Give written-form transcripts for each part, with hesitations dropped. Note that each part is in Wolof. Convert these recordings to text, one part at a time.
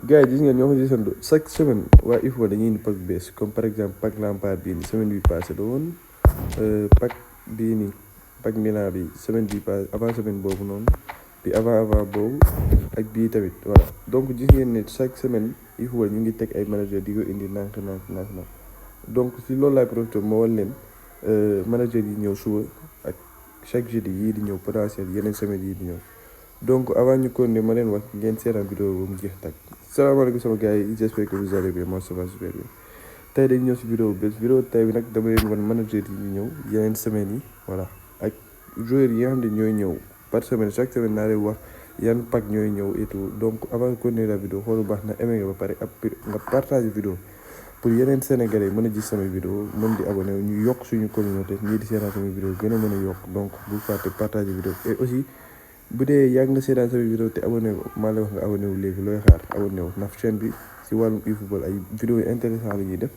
gars yi gis ngeen ñoo ko gisandoo chaque semaine waa eFootball dañuy indi pack bu bees comme par exemple pack Lampard bii nii semaine bi passé la woon pack bii nii pack Milan bi semaine bi passé avant semaine boobu noonu bi avant boobu ak bii tamit voilà donc gis ngeen ne chaque semaine eFootball ñu ngi teg ay manager di ko indi nànk donc si loolu laay profité moo wan leen manager yi ñëw suba ak chaque jeudi yii di ñëw potentiel yeneen semaine yii di ñëw donc avant ñu continuer ma leen wax ngeen seetaan vidéo ba mu jeex tàkk. salaamaaleykum sama gars yi j'espère que vous allez bien moi ça va super bien tey dañu ñëw si vidéo bi tey bi nag dama leen wan manager yi ñu ñëw yeneen semaines yi voilà ak joueurs yi nga xam ne ñooy ñëw par semaine chaque semaine naa leen wax yan pack ñooy ñëw et tout donc avant de continuer la vidéo xoolu baax na aimé nga ba pare ak nga partage vidéo pour yeneen sénégalais yi mën a gis samay vidéo mën di abonné ñu yokk suñu communauté ñii di seetaan samay vidéo gën a mën a yokk donc bu fàtte partage vidéo et aussi bu dee yàgg nga seetaan samay vidéo te abonné ko maa la wax nga abonné wu léegi looy xaar abonné wu ndax chaîne bi si wàllum eFootball ay vidéo yu intéressant la ñuy def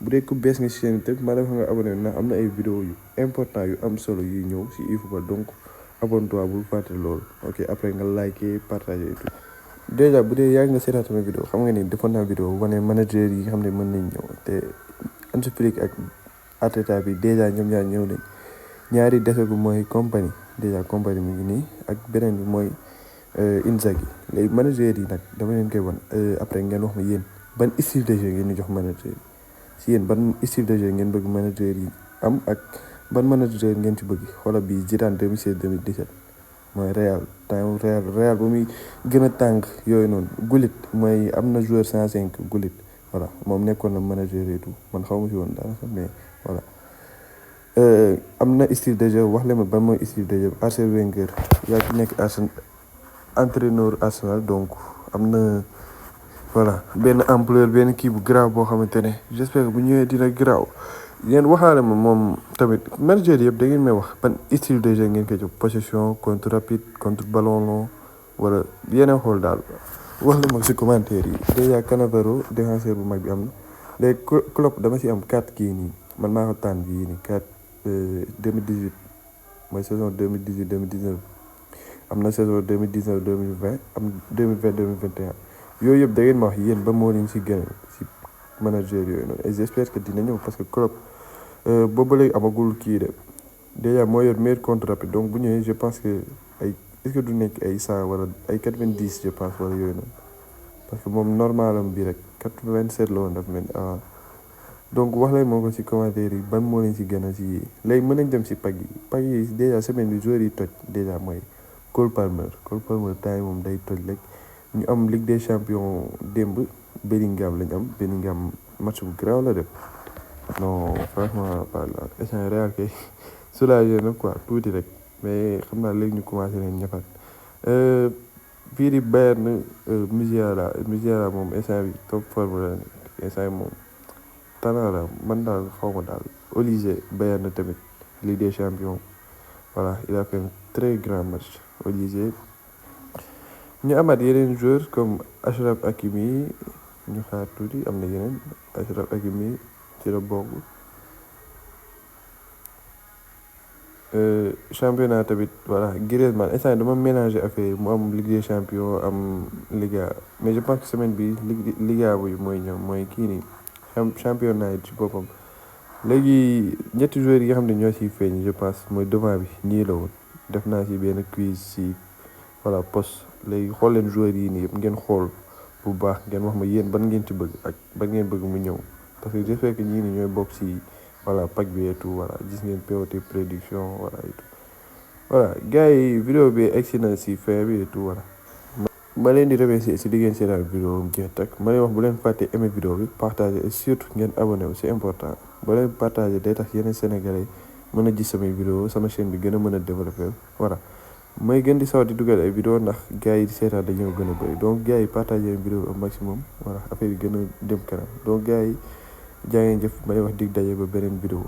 bu dee ku bees nga si chaîne bi tamit maa la wax nga abonné wu ndax am na ay vidéo yu important yu am solo yuy ñëw si eFootball donc abonne-toi bul fàtte loolu ok après nga liker partager et tout déjà bu dee yàgg nga seetaan sama vidéo xam nga ni defoon naa vidéo wane manager yi nga xam ne mën nañ ñëw te Hansi Flick ak Arteta bi déjà ñoom ñaar ñëw nañ ñaari dese bi mooy compagnie déjà compagnie mu ngi nii ak beneen bi mooy Inzaghi léegi manager yi nag dama leen koy wan après ngeen wax ma yéen ban style de jeu ngeen di jox manager yi si yéen ban style de jeu ngeen bëgg manager yi am ak ban manager ngeen ci bëgg xoolal bi Zidane 2016 2017 mooy Real ba muy gën a tàng yooyu noonu Gullit mooy am na joueur 105 Gullit voilà moom nekkoon na manager et tout man xaw ma si woon dara sax mais voilà am na style de jeu wax leen ma ban mooy style de jeu Arsène Wenger yaa ngi nekk entraîneur Arsenal donc am na voilà benn ampleur benn kii bu grave boo xamante ne j'espère que bu ñëwee dina grave yéen waxaale ma moom tamit manager yëpp da ngeen may wax ban style de jeu ngeen koy jox possession contre rapide contre ballon long wala yeneen xool daal wax la ma si commentaire yi déjà Cannavaro défenseur bu mag bi am na léegi Klopp dama si am 4 kii nii man maa ko tànn bii nii 4 2018 mooy saison 2018 2019 am na saison 2019 2020 am 2020 2021 yooyu yëpp da ngeen ma wax yéen ba moo leen si gën si manager yooyu noonu et j'espère que dina ñëw parce que Klopp boobu léegi amagul kii de déjà moo yor meilleur contre rapide donc bu ñëwee je pense que ay est-ce que du nekk ay 100 wala ay 90 je pense wala yooyu noonu parce que moom normalam bi rek 87 la woon daf mel donc wax leen moo ko si commentaire yi ban moo leen si gën a si léegi mën nañ dem si pack yi déjà semaine bi joueurs yi toj déjà mooy Cole Palmer temps yi moom day toj rek ñu am Ligue des champions démb Bellingham lañ am Bellingham match bu grave la def non franchement parlant échange Real kay soulagé na quoi tuuti rek mais xam naa léegi ñu commencé nañ ñafaat fii di Bayern Musiala moom instant bi top forme la instant yi moom talent la man daal xaw ma daal Olise Bayern na tamit Ligue des champions voilà il a fait un très grand match Olise ñu amaat yeneen joueurs comme Achraf Hakimi ñu xaar tuuti am na yeneen Achraf Hakimi ci la bokk championnat tamit voilà Griezmann instant dama mélanger affaire mu am Ligue des champions am Liga mais je pense que semaine bi Liga bu mooy ñoom mooy kii nii championnat yi ci boppam léegi ñetti joueurs yi nga xam ne ñoo siy feeñ je pense mooy devant bi ñii la woon def naa si benn quiz si voilà poste léegi xool leen joueurs yi nii yëpp ngeen xool bu baax ngeen wax ma yéen ban ngeen ci bëgg ak ban ngeen bëgg mu ñëw parce que j'espère que ñii ni ñooy bokk si voilà pack bi et tout voilà gis ngeen POT prédiction voilà et tout voilà gars yi vidéo bi egsi na si fin bi et tout voilà ma leen di remercier si li ngeen seetaan vidéo mu jeex tak ma leen wax bu leen fàtte aimer vidéo bi partager et surtout ngeen abonné wu c'est important ba leen partager day tax yeneen sénégalais mën a gis samay vidéo sama chaîne bi gën a mën a développer voilà may gën di sawar di dugal ay vidéo ndax gars yi di seetaan dañoo gën a bëri donc gars yi partager vidéo au maximum voilà affaire yi gën a dem kanam donc gars yi jaa ngeen jëf may wax dig daje ba beneen vidéo